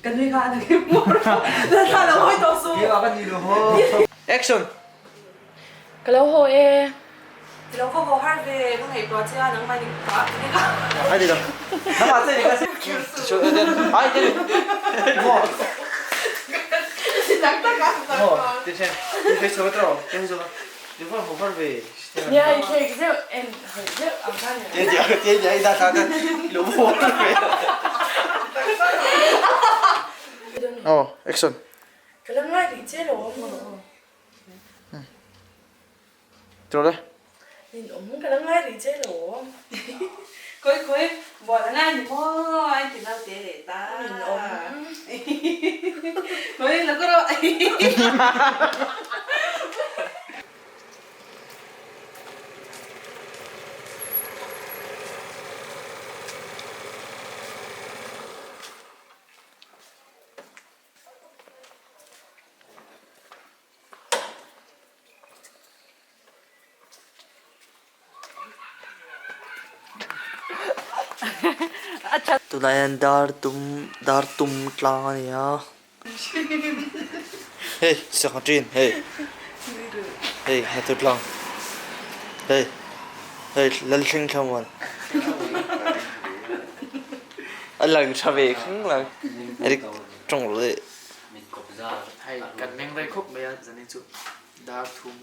Ka nui kha a na kim mawr a, Lalthla lo hawi tawh suh. Keimah ka ni lo haw. Action! Ka lo haw e. Ti lo ka haw har ve, ka ngaihtuah che a, nangmah ni ka ni ka. Ai ti lo. Nangmah che ni ka si. Ai ti maw. Nang tak a. Maw ti chen. Ti hei chho tro. Ti hei chho. Ti haw haw har ve. Nia i thlek zeuh en hawi zeuh ang kha ni. Ti ti ti ti ai da ta ta. Lo haw har ve. Oh, action. Ka la ngai rih che lo awm. Tro le. Nin awm ka la ngai rih che lo awm. Khawi khawi bual a ngai ni maw a inti naute leh ta. Nin awm. Khawi la ka rawh. Tunah hian dar tum dar tum tlang a ni a hei sangha ṭin hei hei hnathawh tlang hei hei lalthleng thla muan a lang ṭha ve khang lang ṭawng rawh le. Hei kan meng rei khawp mai a zanin chu dar thum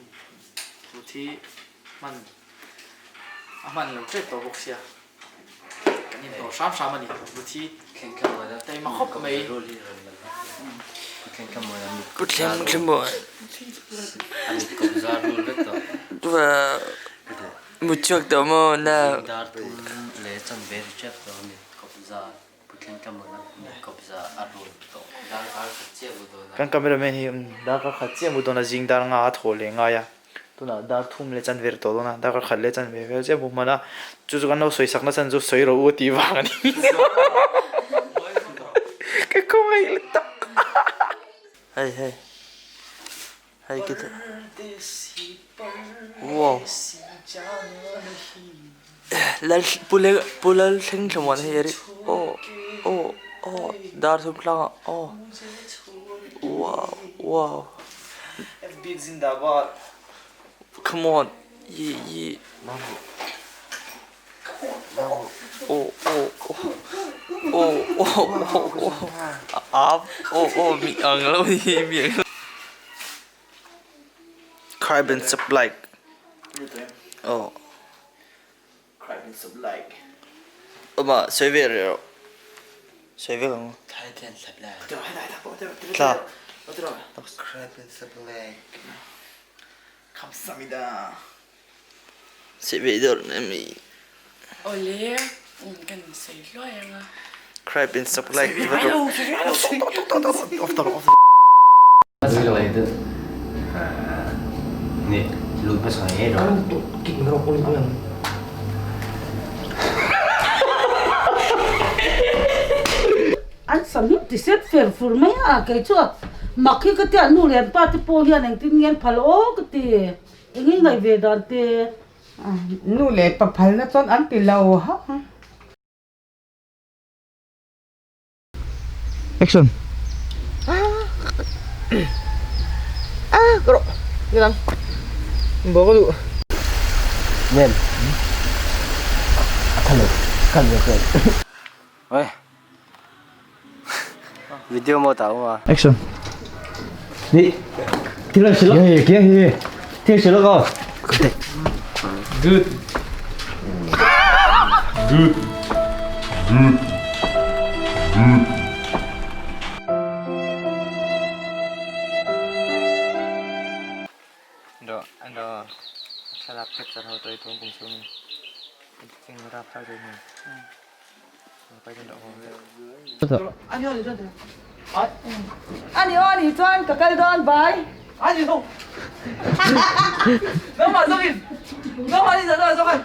thu thi hman a hman lo tep tawh bawk sia kan inhlawh hram hram a ni ruthi taima khawp mai. Kan cameraman hi darkar khat chiah mu dawn a zing dar nga a thaw leh ngai a tunah dar thum leh chan ver tawh dawn a darkar khat leh chan ve vel chiah mu hman a chu chu kan lo sawi sak na chan chu sawi rawh u a tih vang a ni ka khawngaih le tak hei hei hei khi wow lal pu lal pu lal thleng thla muan hei a ri aw aw aw dar thum tlang ah aw wow wow come on ye ye aw aw aw aw aw aw aw aw mi ang lo hi mi ang Carbon supply oh Carbon supply Oma sawi ve rih rawh sawi vek ang tla Carbon supply Kamsamida sawi ve deuh rih em ni Awle kan sawi hluai ang a Carbon supply tih va rawh An sam hi ti set fer fur mai a, kei chu mak hi ka tia nu leh an pa te pawh hian engtin nge an phal aw ka ti, eng nge ngaih ve dan te. Nu leh pa phalna chuan an ti lo hauh ang. Action. Ah, ka rawh. Ni lang. Bo ka duh. Nem. A khan lo. Khan lo khan. Oi. Video mo tao mà. Action. Ni. Thil ang sila. Kia kia hi. Thil sila ko. Good. Good. Good. Good. Do do thlalak capture ho toi tum kum chung ching rap thar dei ni. Ani aw ni chuan ka kal dawn bai. Ani ho. Nangmah zawkin nangmah ni nangmah zawkin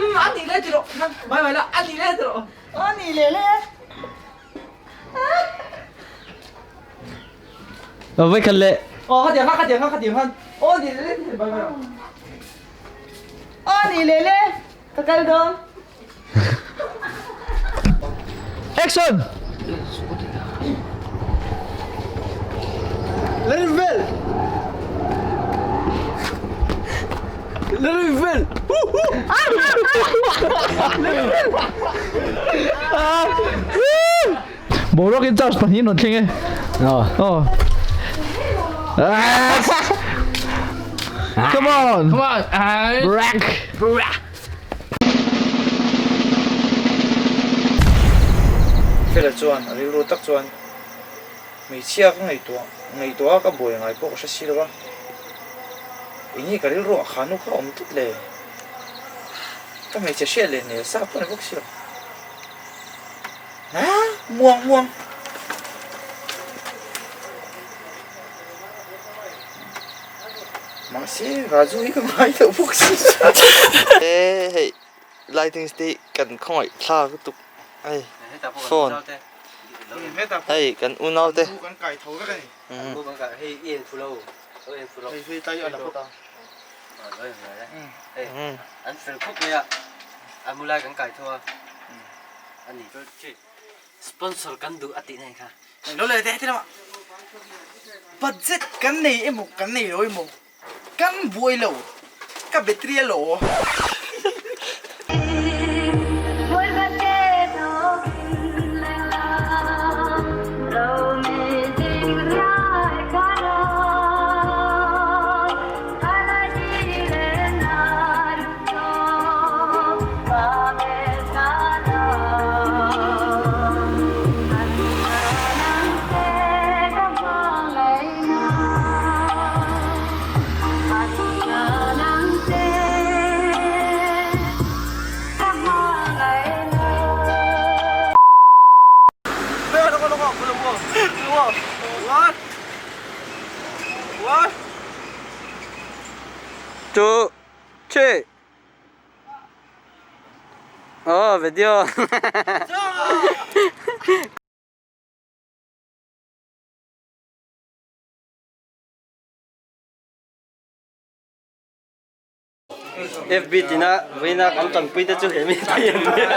umm ani le ti rawh mai mai la ani le ti rawh. Aw ni leh le. Vai khat leh. Aw khatiang kha khatiang kha khatiang khan aw ni leh le ti mai mai la. Aw ni leh le. Ka kal dawn. Action! Let it vel! Let it vel! Let it vel! Boruak in charge pahnih an rawn thleng e. Aw. Come on! Come on! Break! Fela chuan a rilru tak chuan hmeichhia ka ngaihtuah ngaihtuah a ka buai ngai pawh ka hre si lo a, eng nge ka rilru ah kha nu kha a awm tlat le? Ka hmeichhe hriat leh nel sa pawh a ni bawk si lo. Ha? Muang muang. Mahse Raju hi ka ngai deuh bawk si. E hei lightings te kan khawngaih thlak lutuk hei phone hei kan unau te. Kan kai tho vek a ni. Hei i en phu lo en phu lo. Hei hei tlai a la phawt a. An fel khawp mai a a mu lai kan kai tho a ani sponsor kan duh a tih na kha. Lo le te heti lamah budget kan nei emaw kan nei lo emaw kan buai lo ka battery a lo. Two, three. Oh, video. FB tina vawiina kan tanpui te chu he mi te hi an nia.